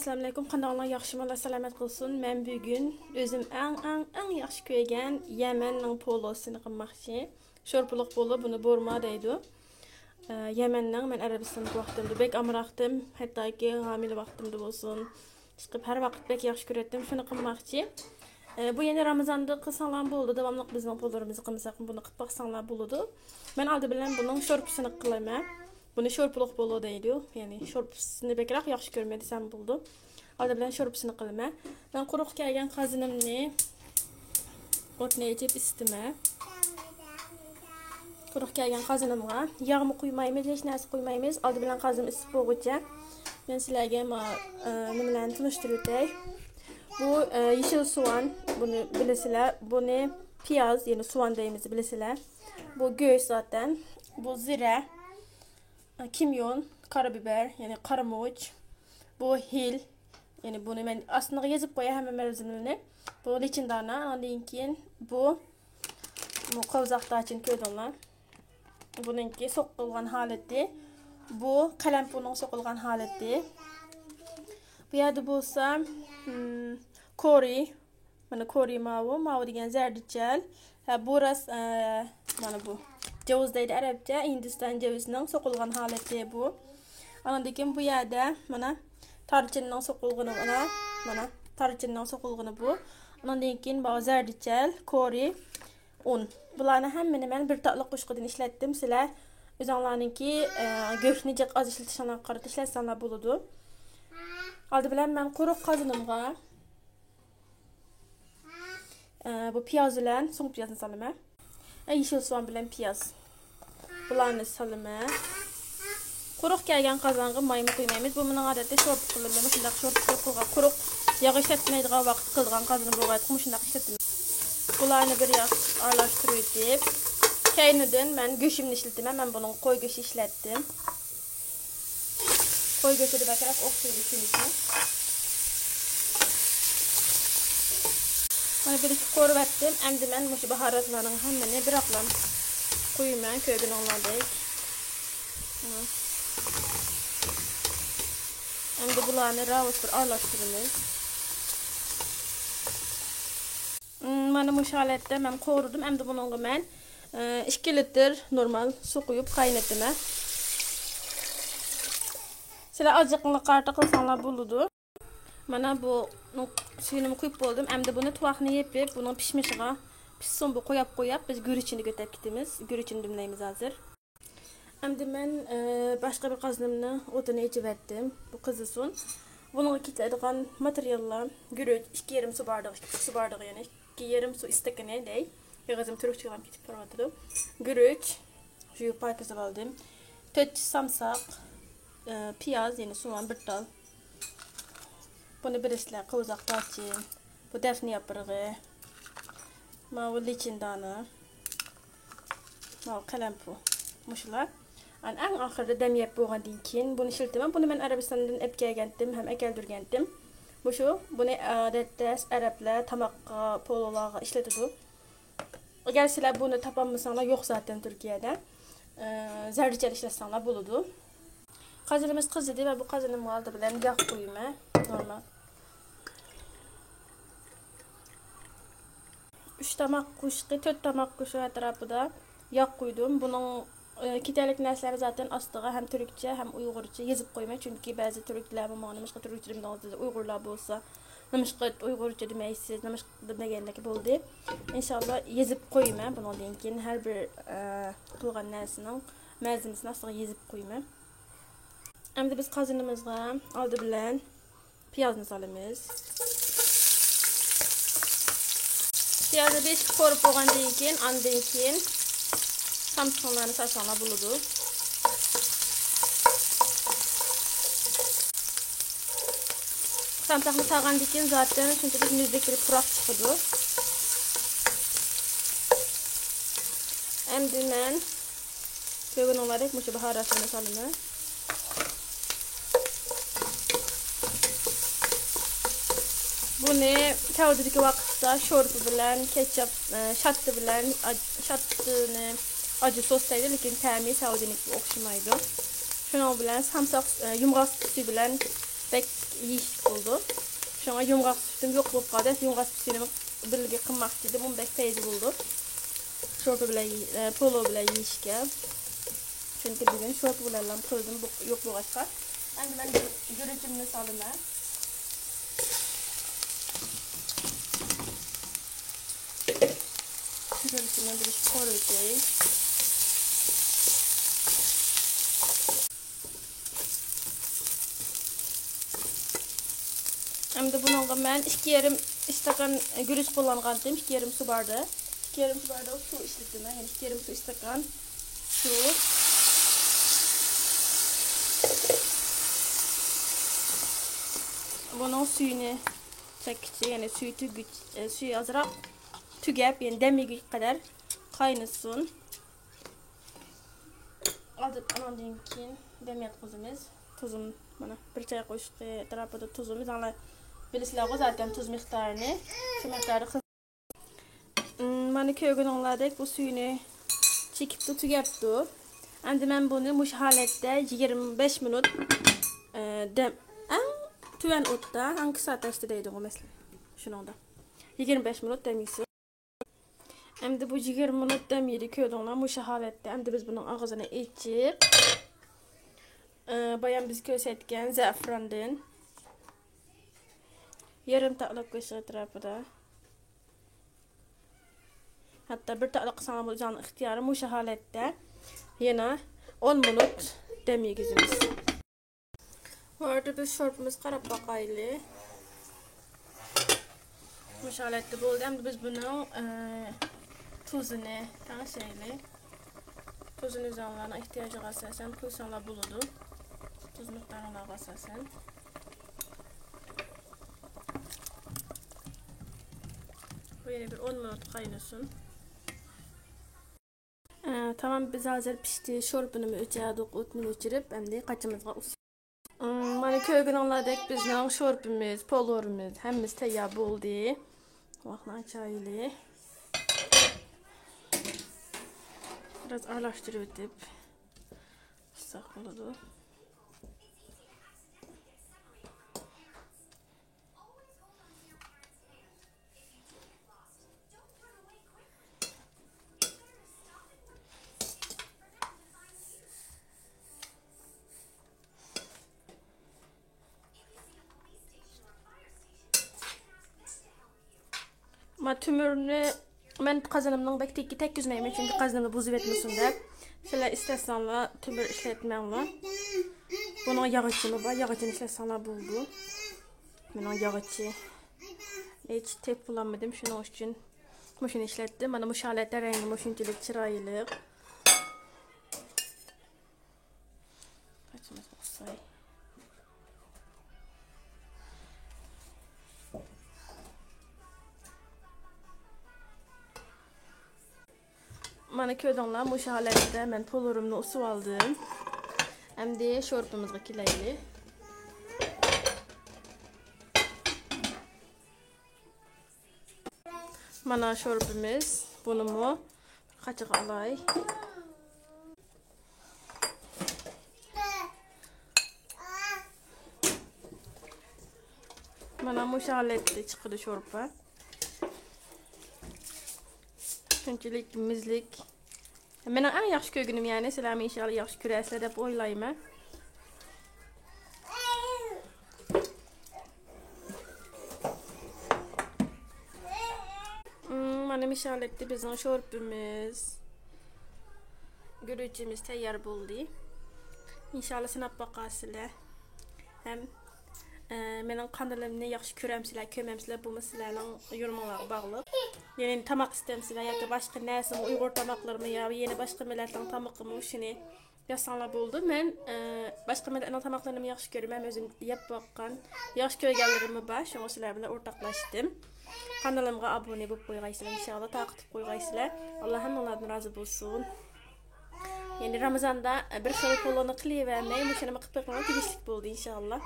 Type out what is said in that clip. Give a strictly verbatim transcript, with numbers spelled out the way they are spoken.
ئەسسالامۇئەلەيكۇم، قانداقلار، ياخشىمۇ؟ ئاللا سالامەت قىلسۇن. مەن بۈگۈن ئۆزۈم ئەڭ، ئەڭ، ئەڭ ياخشى كۆرگەن يەمەننىڭ پولوسىنى قىلماقچى. شورپىلىق پولو، بۇنى بورما دەيدۇ. ئە، يەمەننىڭ، مەن ئەرەبىستاندا ۋاقتىمدا بەك ئامراقتىم، ھەتتاكى ھامىلە ۋاقتىمدا بولسۇن، ئىشقىلىپ ھەر ۋاقىت بەك ياخشى كۆرەتتىم، شۇنى قىلماقچى. ئە، بۇ يەنە رامىزاندا قىلساڭلار بولىدۇ، داۋاملىق بىزنىڭ پوللىرىمىزنى قىلمىساق، بۇنى قىلىپ باقساڭلار بولىدۇ. مەن ئالدى بىلەن بۇنىڭ شورپىسىنى قىلىمەن. بۇنى شورپىلىق پولو دەيدۇ. يەنى شورپىسىنى بەكرەك ياخشى كۆرىمەن دېسەم بولىدۇ. ئالدى بىلەن شورپىسىنى قىلىمەن. مەن قۇرۇق كەلگەن قازىنىمنى ئوتنى ئېچىپ ئىسسىتىمەن. قۇرۇق كەلگەن قازىنىمغا ياغمۇ قۇيمايمىز، ھېچ نەرسە قۇيمايمىز. ئالدى بىلەن قازىنىم ئىسسىپ بولغۇچە مەن سىلەرگە ما-، ئە، نېمىلەرنى تونۇشتۇرۇۋېتەي. بۇ، ئە، يېشىل سوئان، بۇنى بىلىسىلەر. بۇنى پىياز، يەنى سوئان دەيمىز، بىلىسىلەر. بۇ گۆش زاتەن. بۇ زىرە، ئە، كىميون، قارا بىبەر، يەنى قارىمۇچ. بۇ ھىل، يەنى بۇنى مەن ئاستىغا يېزىپ قوياي ھەممە مەلزىمىلىرىنى. بۇ لېچىن دانا، ئاندىن كېيىن بۇ، بۇ قوۋزاق داچىن كۆردۈڭلار. بۇنىڭكى سوقۇلغان ھالىتى. بۇ قەلەمپۇرنىڭ سوقۇلغان ھالىتى. بۇ يەردە بولسا، ھىم، كورى. مانا كورى ماۋۇ، ماۋۇ دېگەن زەردىچەل. ھە، بۇ راست، ئە، مانا بۇ. جەۋىز دەيدۇ ئەرەبچە، ھىندىستان جەۋىزىنىڭ سوقۇلغان ھالىتى بۇ. ئاندىن كېيىن بۇ يەردە مانا تارچىننىڭ سوقۇلغىنى، مانا، مانا تارچىننىڭ سوقۇلغىنى بۇ. ئاندىن كېيىن بۇ زەردىچەل، كورى، ئۇن. بۇلارنى ھەممىنى مەن بىر تاتلىق قوشۇقىدىن ئىشلەتتىم. سىلەر ئۆزۈڭلارنىڭكى، ئە، گۆشنى جىق ئاز ئىشلىتىشىڭلارغا قارىتا ئىشلەتسەڭلار بولىدۇ. ئالدى بىلەن مەن قۇرۇق قازىنىمغا، ئە، بۇ پىياز بىلەن سوڭ پىيازنى سالىمەن. ئە، يېشىل سوئان بىلەن پىياز. بۇلارنى سالىمەن. قۇرۇق كەلگەن قازانغا مايمۇ قۇيمايمىز. بۇ مېنىڭ ئادەتتە شورپا قىلىمەن. مۇشۇنداق شورپا قىلغان، قۇرۇق ياغ ئىشلەتمەيدىغان ۋاقىت قىلىدىغان قازىنىم بولغايتقۇ، مۇشۇنداق ئىشلىتىمەن. بۇلارنى بىر ياق ئارىلاشتۇرۇۋېتىپ، كەينىدىن مەن گۆشۈمنى ئىشلىتىمەن. مەن بۇنىڭغا قوي گۆشى ئىشلەتتىم. قوي گۆشىدە بەكرەك ئوخشايدۇ چۈنكى. مانا بىر ئىككى قورۇۋەتتىم. ئەمدى مەن مۇشۇ باھاراتلارنىڭ ھەممىنى بىراقلا قويىمەن، كۆرگىنىڭلاردەك. ئەمدى بۇلارنى راۋۇت بىر ئارىلاشتۇرىمىز. مم، مانا مۇشۇ ھالەتتە مەن قورۇدۇم. ئەمدى بۇنىڭغا مەن، ئى، ئىككى لىتىر نورمال سۇ قۇيۇپ قاينىتىمەن. سىلەر ئازلىقىڭلار قارىتا قىلساڭلار بولىدۇ. مانا بۇ سۈيىنىمۇ قۇيۇپ بولدۇم. ئەمدى بۇنى تۇۋاقنى يېپىپ، بۇنىڭ پىشمىشىغا پىشسۇن، بۇ قوياپ قوياپ، بىز گۈرۈچىنى كۆتەپ كېتىمىز. گۈرۈچىنى دۈملەيمىز ھازىر. ئەمدى مەن، ئە، باشقا بىر قازىنىمنىڭ ئوتىنى ئېچىۋەتتىم. بۇ قىزىسۇن. بۇنىڭغا كېتىدىغان ماتېرىياللار: گۈرۈچ، ئىككى يېرىم سۇ باردىغى، ئىككى سۇ باردىغى، يەنى ئىككى يېرىم سۇ ئىستاكىنى دەي. ئېغىزىم تۈركچە بولۇپ كېتىپ بارىۋاتىدۇ. گۈرۈچ، يۇيۇپ پاكىزلاپ ئالدىم. تۆت چىش سامساق، ئە، پىياز، يەنى سوئان بىر تال. بۇنى بىلىسىلەر، قوۋزاق داچىن. بۇ دەفنە ياپرىقى. ماۋۇ لىچىن دانا. ماۋۇ قەلەمپۇ. مۇشۇلار. ئەن-، ئەڭ ئاخىرىدا دەم يەپ بولغاندىن كېيىن بۇنى ئىشلىتىمەن. بۇنى مەن ئەرەبىستاندىن ئەپ كەلگەنتىم ھەم ئەكەلدۈرگەنتىم. مۇشۇ، بۇنى ئادەتتە ئەرەبلەر تاماققا، پولۇلارغا ئىشلىتىدۇ. ئەگەر سىلەر بۇنى تاپالمىساڭلار، يوق زاتەن تۈركىيەدە. ئە، زەردىچەل ئىشلەتسەڭلار بولىدۇ. قازىنىمىز قىزىدى، مەن بۇ قازىنىمغا ئالدى بىلەن ياغ قۇيىمەن. نورمال. ئۈچ تاماق قوشۇقى، تۆت تاماق قوشۇق ئەتراپىدا ياغ قۇيدۇم. بۇنىڭ، ئە، كېتەرلىك نەرسىلەرنى زاتەن ئاستىغا ھەم تۈركچە، ھەم ئۇيغۇرچە يېزىپ قويىمەن. چۈنكى بەزى تۈركلەر ماڭا نېمىشقا تۈركچە دېمىدىڭىز دېدى. ئۇيغۇرلار بولسا، نېمىشقا ئۇيغۇرچە دېمەيسىز، نېمىشقا دېمىگەندەك بولدى. ئىنشاللا يېزىپ قويىمەن. بۇنىڭدىن كېيىن ھەر بىر، ئە، قىلغان نەرسىنىڭ مەلزىمىسىنى ئاستىغا يېزىپ قويىمەن. ئەمدى بىز قازىنىمىزغا ئالدى بىلەن پىيازنى سالىمىز. پىيازنى بىر قورۇپ بولغاندىن كېيىن، ئاندىن كېيىن سامسىقىڭلارنى سالساڭلار بولىدۇ. سامساقنى سالغاندىن كېيىن زاتەن شۇنچىلىك مۈزدەك بىر پۇراق چىقىدۇ. ئەمدى مەن كۆرگىنىڭلاردەك مۇشۇ باھاراتلارنى سالىمەن. بۇنى سەئۇدىدىكى ۋاقىتتا شورپا بىلەن، كەچچاپ، ئە، شاتتا بىلەن، ئاج-، شاتتىنى ئاجى سوس دەيدۇ، لېكىن تەمى سەئۇدىنىڭكىگە ئوخشىمايدۇ. شۇنىڭ بىلەن سامساق، ئە، يۇمغاق سۈپىسى بىلەن بەك يېيىشلىك بولىدۇ. شۇڭا يۇمغاق سۈپىتىم يوق بولۇپ قالدى. يۇمغاق سۈپىتىنى بىللە قىلماق ئىستىدىم. ئۇمۇ بەك پەيزى بولىدۇ. شورپا بىلەن يېي-، ئە، پولۇ بىلەن يېيىشكە. چۈنكى بۈگۈن شورپا بىلەنلا قىلدىم، بۇ-، يوق بولغاچقا. ئەمدى مەن گۈرۈچۈمنى سالىمەن. گۈرۈچۈمنى بىر قورۇتاي. ئەمدى بۇنىڭغا مەن ئىككى يېرىم ئىستاكان گۈرۈچ قوللانغانتىم، ئىككى يېرىم سۇ باردا. ئىككى يېرىم سۇ باردا سۇ ئىشلىتىمەن، يەنى ئىككى يېرىم سۇ ئىستاكان سۇ. بۇنىڭ سۈيىنى چەككىچە، يەنى سۈيى تۈگىگۈچ-، ئە، سۈيى ئازراق تۈگەپ، يەنى دەم يېگۈچە قەدەر قاينىسۇن. ئاندىن كېيىن دەم ياتقۇزىمىز. تۇزۇم، مانا، بىر چاي قوشۇق ئەتراپىدا تۇزىمىز. ئاڭلار بىلىسىلەرغۇ زاتەن تۇز مىقدارىنى. شۇ مىقداردا قىز-، مم، مانا، كۆرگىنىڭلاردەك بۇ سۈيىنى چېكىپتۇ، تۈگەپتۇ. ئەمدى مەن بۇنى مۇشۇ ھالەتتە يىگىرمە بەش مىنۇت، ئە، دەم، ئەڭ تۆۋەن ئوتتا، ئەڭ كىسا ئاتەشتە دەيدىغۇ مەسىلەن. شۇنىڭدا يىگىرمە بەش مىنۇت دەم يېسۇن. ئەمدى بۇ يىگىرمە مىنۇت دەم يېدى، كۆردۈڭلار، مۇشۇ ھالەتتە. ئەمدى بىز بۇنىڭ ئاغزىنى ئېچىپ، ئى، بايام بىز كۆرسەتكەن زەئەپىراندىن يېرىم تاتلىق قوشۇق ئەتراپىدا. ھەتتا بىر تاتلىق قىلساڭلار بولىدۇ، ئۆزۈڭلارنىڭ ئىختىيارى. مۇشۇ ھالەتتە يەنە ئون مىنۇت دەم يېگۈزىمىز. بۇ ئارىدا بىز شورپىمىزغا قاراپ باقايلى. مۇشۇ ھالەتتە بولدى. ئەمدى بىز بۇنىڭ، ئە، تۇزىنى تەڭشەيلى. تۇزىنى ئۆزۈڭلارنىڭ ئېھتىياجىغا ئاساسەن قويساڭلار بولىدۇ. تۇز مىقدارىڭلارغا ئاساسەن. بۇ يەنە بىر ئون مىنۇت قاينىسۇن. ئە، تامام، بىز ھازىر پىشتى. شورپىنىمۇ ئۆچۈردۇق، ئوتنى ئۆچۈرۈپ، ئەمدى قاچىمىزغا ئۇس-، ئىم، مانا، كۆرگىنىڭلاردەك بىزنىڭ شورپىمىز، پولۇرىمىز، ھەممىسى تەييار بولدى. ۋاقنى ئاچايلى. بىراز ئارىلاشتۇرۇۋېتىپ قىلساق بولىدۇ. ما تۆمۈرنى مەن قازىنىمنىڭ بەك تېگىگە تەگكۈزمەيمەن، چۈنكى قازىنىمنى بۇزۇۋەتمىسۇن دەپ. سىلەر ئىستەسەڭلار تۆمۈر ئىشلەتمەڭلار. بۇنىڭ ياغىچىمۇ بار، ياغىچىنى ئىشلەتسەڭلار بولىدۇ. مېنىڭ ياغىچى ھېچ تېپىپ بولالمىدىم، شۇنىڭ ئۈچۈن مۇشۇنى ئىشلەتتىم. مانا مۇشۇ ھالەتتە رەڭگىمۇ شۇنچىلىك چىرايلىق. قاچىمىزنى قىساي. مانا كۆردۈڭلار، مۇشۇ ھالەتتە مەن پولۇرۇمنى ئۇسۇۋالدىم. ئەمدى شورپىمىزغا كېلەيلى. مانا شورپىمىز، بۇنىمۇ بىر قاچىغا ئالاي. مانا مۇشۇ ھالەتتە چىقىدۇ شورپا. شۇنچىلىك مۇزلۇق. مېنىڭ ئەڭ ياخشى كۆرگىنىم، يەنى سىلەرمۇ ئىنشاللا ياخشى كۆرەرسىلەر دەپ ئويلايمەن. مم، مانا مۇشۇ ھالەتتە بىزنىڭ شورپىمىز، گۈرۈچىمىز تەييار بولدى. ئىنشاللا سىناپ باقارسىلەر. ھەم، ئە، مېنىڭ قانىلىمنى ياخشى كۆرەمسىلەر، كۆرمەمسىلەر، بۇمۇ سىلەرنىڭ يورۇمۇڭلارغا باغلىق. يەنى تاماق ئىستەمسىلەر ياكى باشقا نەرسىمۇ، ئۇيغۇر تاماقلىرىمۇ يا يەنە باشقا مىللەتنىڭ تامىقىمۇ، شۇنى يازساڭلار بولىدۇ. مەن، ئە، باشقا مىللەتنىڭ تاماقلىرىنىمۇ ياخشى كۆرىمەن، ئۆزۈم يەپ باققان، ياخشى كۆرگەنلىرىممۇ بار، شۇڭا سىلەر بىلەن ئورتاقلاشتىم. قانىلىمغا ئابۇنە بولۇپ قويغايسىلەر، ئىنشاللا تارقىتىپ قويغايسىلەر. ئاللا ھەممىڭلاردىن رازى بولسۇن. يەنى رامىزاندا، ئە، بىر خىل پولۇنى قىلىۋەرمەي، مۇشۇنىمۇ قىلىپ بېقىڭلار، تېگىشلىك بولدى، ئىنشاللا.